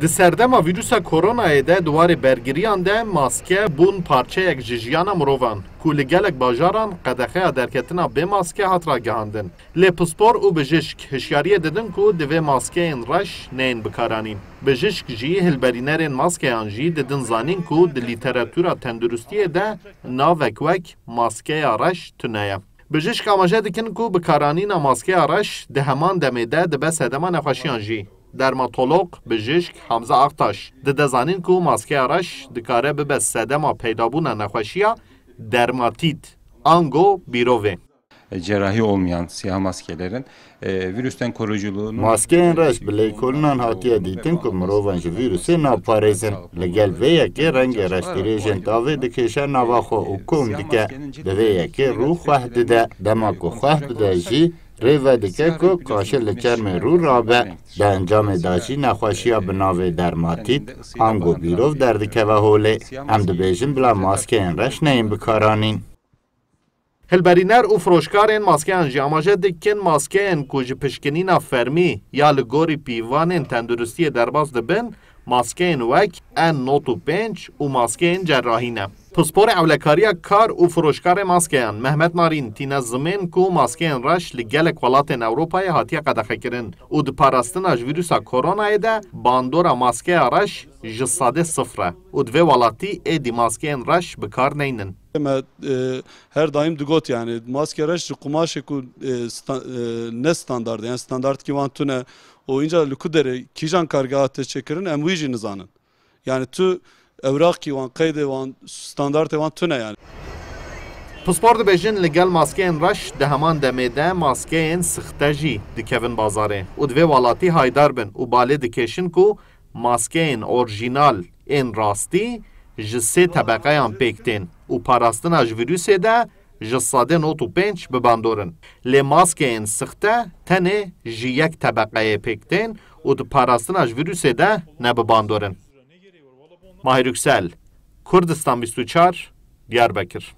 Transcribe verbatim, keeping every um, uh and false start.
Di serdema vîrusa koronayê de di warê bergiriyan de maske bûn parçeyek ji jiyana mirovan, ku li gelek bajaran qedexeya derketina bê maske hat ragihandin. Lê pispor û bijişk hişyariyê didin ku divê maskeyên reş neyên bikaranîn. Bijişk jî hilberînerên maskeyan jî didin zanîn ku di lîteratûra tenduristiyê de navek wek maskeya reş tune ye. Bijişk amaje dikin ku bikaranîna maskeya reş di heman demê de dibe sedema nexweşiyan jî. Dermatolog, bijişk Hamza Aktaş dide zanîn ku maskeya reş dikare bibe sedema peydabûna nexweşiya dermatît, ango bîrovê. Cerrahi olmayan siyah maskelerin, e, virüsten koruyuculuğunu... Maskeyên reş bi lêkolînan hatiye dîtin ku mirovan ji vîrusê naparêzin. Li gel vê yekê rengê reşdirêjên tavê dikêşe nava xwe û kom dike. Di vê yekê rû xweh dide. Dema ku xweh bide jî rê vedike ku kaşe li çermê rû rabe. Di encamê de jî nexweşiya bi navê dermatît, ango bîrov derdikeve holê. Em dibêjin bila maskeyên reş neyên bikaranîn. Hilberîner û firoşkarên maskeyan jî amaje dikin maskeyên ku ji pişkinîna fermî ya li gorî pîvanên tenduristiyê derbas dibin, maskeyên wek N nod û pênc û maskeyên cerrahî ne. Pisporê Ewlekariya Kar û Firoşkarê Maskeyan Mehmet Narîn tîne zimên ku maskeyên reş li gelek welatên Ewropayê hatiye qedexekirin û di parastina ji vîrusa koronayê de bandora maskeya reş ji sedê sifir e û di vê welatî êdî maskeyên reş bi kar neynin. Me, e, her daîm digot, yani, maske reş ji qumaşê ku, e, sta-, e, ne standard e, yani standardkî wan tune û înca li ku derê kîjan kargeha tê çêkirin, em wî jî nizanin. Yani tu ewraqî wan, qeydê wan, standartê wan tune yani. Pispor dibêjin li gel maskeyên reş di heman demê de maskeyên sixte jî dikevin bazarê û di vê welatî haydar bin û balê dikêşin ku maskeyên orjînal ên rastî ji sê tebeqeyan pêk tên û parastina ji vîrusê de ji sedê nod û pênc bi bandor in. Lê maskeyên sixte tenê ji yek tebeqeyê pêk tên û di parastina ji vîrusê de ne bi bandor in. Mahir Yüksel, Kurdistan bîst û çar, Diyarbekir.